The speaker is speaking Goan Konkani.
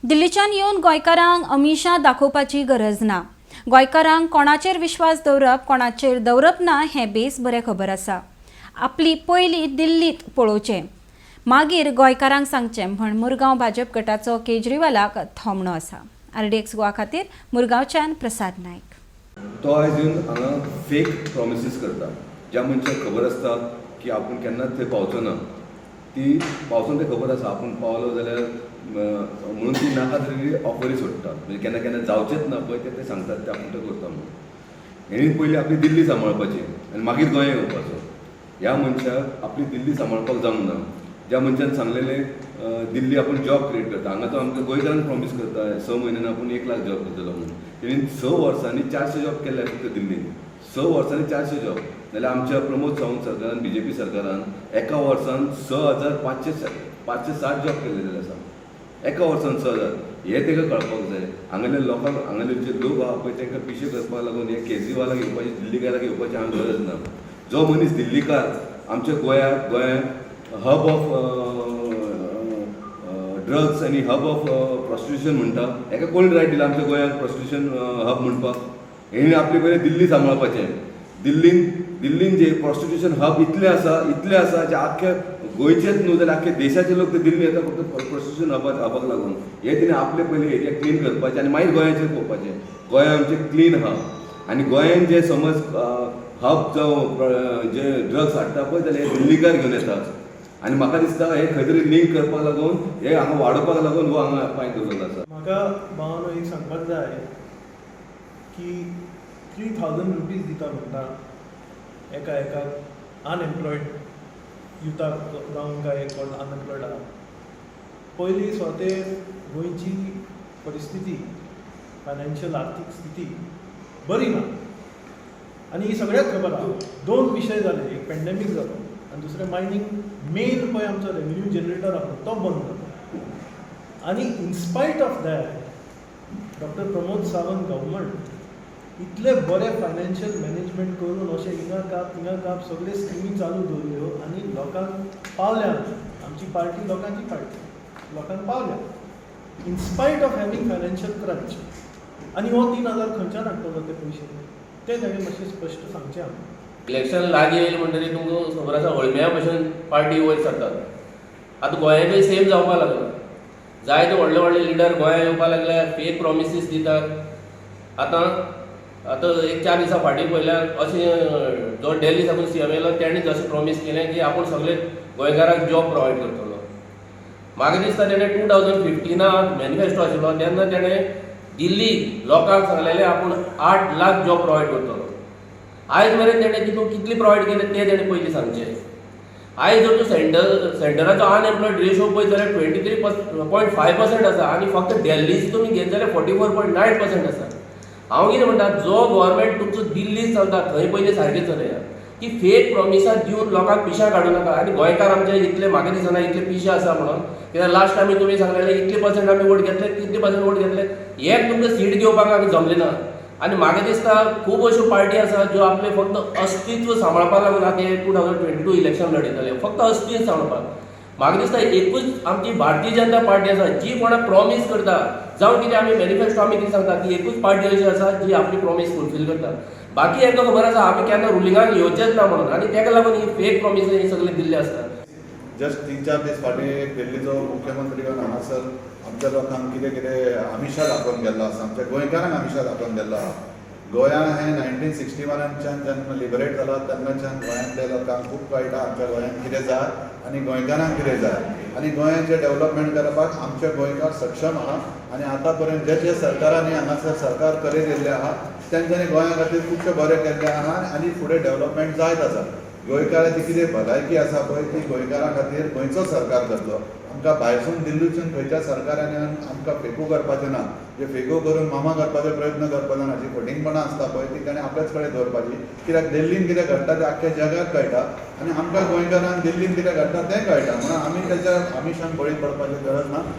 दिल्लीच्यान येवन गोंयकारांक अमिशा दाखोवपाची गरज ना. गोंयकारांक कोणाचेर विश्वास दवरप, कोणाचेर दवरप ना हें बेस बरें खबर आसा. आपली पयली दिल्लीत पळोवचें, मागीर गोंयकारांक सांगचें म्हण मुरगांव भाजप गटाचो केजरीवालाक थोमणो आसा. आरडीएक्स गोवा खातीर मुरगांवच्यान प्रसाद नायक. तो आयज येवन हांगा फेक प्रॉमिसीस करता. ज्या मनशाक खबर आसता की आपूण केन्नाच थंय पावचो ना, ती पावचो ना तें खबर आसा, आपूण पावलो जाल्यार म्हणून ती नाका तरी ऑफरी सोडटा. म्हणजे केन्ना केन्ना जावचेंच ना पळय ते सांगतात ते आपूण तें करता म्हणून. हेणी पयलीं आपली दिल्ली सांबाळपाची आनी मागीर गोंया येवपाचो. ह्या मनशाक आपली दिल्ली सांबाळपाक जावंक ना. ज्या मनशान सांगलेलें दिल्ली आपूण जॉब क्रिएट करता, हांगा तो आमकां गोंयकारांक प्रॉमीस करता 6 म्हयन्यान आपूण 1 लाख जॉब दितलो म्हणून. तेणी 6 वर्सांनी 400 जॉब केले फक्त दिल्लीन. 6 वर्सांनी 400 जॉब. जाल्यार आमच्या प्रमोद सावंत सरकारान, बीजेपी सरकारान एका वर्सान 6560 जॉब केल्ले आसा. एका वर्सान 6000. हे ताका कळपाक जाय. हांगाले लोकांक, हांगाले जे लोक आहा पळय तांकां पिशे करपाक लागून हे केजरीवालाक येवपाची, दिल्लीकाराक येवपाची हांगा गरज ना. जो मनीस दिल्लीकार आमच्या गोंयाक हब ऑफ ड्रग्स आनी हब ऑफ प्रॉस्टिट्युशन म्हणटा, हेका कोण रायट दिला आमच्या गोंयांक प्रॉस्टिट्युशन हब म्हणपाक? हेणी आपली पयलीं दिल्ली सांबाळपाचें. दिल्लीन जे प्रॉस्टिट्युशन हब इतले आसा, इतले आसा जे आख्खे गोंयचेच न्हू जाल्यार आख्खे देशाचे लोक ते दिल्ली येता फक्त प्रॉस्टिट्युशन हबाक लागून. हे तिणें आपले पयलीं एरिया क्लीन करपाचें आनी मागीर गोंयाचेर पळोवपाचें. गोंय आमचें क्लीन आहा आनी गोंयान जे समज हब जावं जे ड्रग्स हाडटा पळय जाल्यार हे दिल्लीकार घेवन येतात. आनी म्हाका दिसता हे खंय तरी लिंक करपाक लागून, हे हांगा वाडोवपाक लागून हो हांगा पांय दवरलेलो आसा. म्हाका भावानो एक सांगपाक जाय की 3000 रुपीज दिता म्हणटा एका एका अनएम्प्लॉयड युथाक जावं काय कोण अनएम्प्लॉयड आहा. पयलीं स्वते गोंयची परिस्थिती, फायनान्शियल आर्थीक स्थिती बरी ना आनी ही सगळ्याक खबर आहा. 2 विशय जाले, एक पेंडेमीक जालो आनी दुसरें मायनींग मेन पळय आमचो रेवेन्यू जनरेटर आहा तो बंद जालो. आनी in spite of that doctor Pramod Sawant government इतले बरें फायनान्शियल मॅनेजमेंट करून अशें हिंगा काप थिंगा काप सगळे स्किमी चालू दवरल्यो आनी लोकांक पावल्या. आमची पार्टी लोकांची पार्टी, लोकांक पावल्या in spite of having financial crunch. आनी हो 3000 खंयच्यान हाडटलो ते पयशे ते ताणें मातशें स्पश्ट सांगचें आमकां. इलेक्शन लागीं येयलें म्हणटकीर तुमकां खबर आसा अळम्या भशेन पार्टी वयर सरतात. आतां गोंयांतूय सेम जावपाक लागला. जायते व्हडले व्हडले लिडर गोंयांत येवपाक लागले, फेक प्रॉमिसीस दितात. आतां आतां एक 4 दिसां फाटीं पळयल्यार अशें जो दिल्ली साकून सीएम येयलो तेणें जशें प्रॉमीस केलें की आपूण सगळे गोंयकारांक जॉब प्रोवायड करतलो. म्हाका दिसता तेणें 2015 मॅनिफेस्टो आशिल्लो तेन्ना तेणें दिल्ली लोकांक सांगलेलें आपूण 8 लाख जॉब प्रोवायड करतलो. आयज मेरेन तेणें तितून कितली प्रोवायड केले तें तेणें पयलीं सांगचें. आयज जर तूं सेंटराचो अनएम्प्लॉयड रेशो पळयत जाल्यार 23.5% आसा आनी फक्त दिल्लीच तुमी घेत जाल्यार 44.9% आसा. हांव कितें म्हणटा, जो गव्हर्मेंट तुमचो दिल्ली चलता थंय पयलीं सारकें चलया की फेक प्रॉमिसां दिवन लोकांक पिश्यां काडूं नाका. आनी गोंयकार आमचे इतले म्हाका दिसना इतले पिशे आसा म्हणून, कित्याक लास्ट टायम तुमी सांगलेले इतले पर्संट आमी वोट घेतले, तितले पर्संट वोट घेतले, एक तुमकां सीट घेवपाक आमी जमले ना. आनी म्हाका दिसता खूब अश्यो पार्टी आसा ज्यो आपलें फक्त अस्तित्व सांबाळपाक लागून आतां हे 2022 इलेक्शन लडयतले, फक्त अस्तित्व सांबाळपाक. म्हाका दिसता एकूच आमची भारतीय जनता पार्टी आसा जी कोणाक प्रॉमीस करता, जावं कितें आमी मॅनिफेस्टो आमी कितें सांगता की एकूच पार्टी अशी आसा जी आपली प्रॉमीस फुलफील करता. बाकी हेंका खबर आसा आमी केन्ना रुलिंगाक येवचेच ना म्हणून आनी तेका लागून ही फेक प्रॉमिस ही सगळी दिल्ली आसता. जस्ट 3-4 दीस फाटीं दिल्लीचो मुख्यमंत्री येवन हांगासर आमच्या लोकांक कितें कितें आमिशा दाखोवन गेल्लो आसा, आमच्या गोंयकारांक आमिशा दाखोवन गेल्लो आहा. गोंया हें 1961 जेन्ना लिबरेट जाला तेन्नाच्यान गोंयांतल्या लोकांक खूब कळटा आमच्या गोंयांत कितें जाय आनी गोंयकारांक कितें जाय आनी गोंयाचें डेवलपमेंट करपाक आमचे गोंयकार सक्षम आहा. आनी आतां पर्यंत जे जे सरकारांनी हांगासर सरकार करीत येयल्लें आहा तेंच्यांनी गोंया खातीर खुबशें बरें केल्लें आहा आनी फुडें डेवलपमेंट जायत आसा. गोंयकाराची कितें भलायकी आसा पळय ती गोंयकारां खातीर गोंयचो सरकार करतलो. आमकां भायरसून दिल्लीसून खंयच्या सरकारान येवन आमकां फेकू करपाचें ना, जे फेकू करून मामा करपाचो प्रयत्न करपाचो ना. जी फटींगपणां आसता पळय ती ताणें आपल्याच कडेन दवरपाची, कित्याक दिल्लीन कितें घडटा तें आख्ख्या जगाक कळटा आनी आमकां गोंयकारांक दिल्लीन कितें घडटा तें कळटा. म्हणून आमी तेच्या आमिशांक बळी पडपाची गरज ना.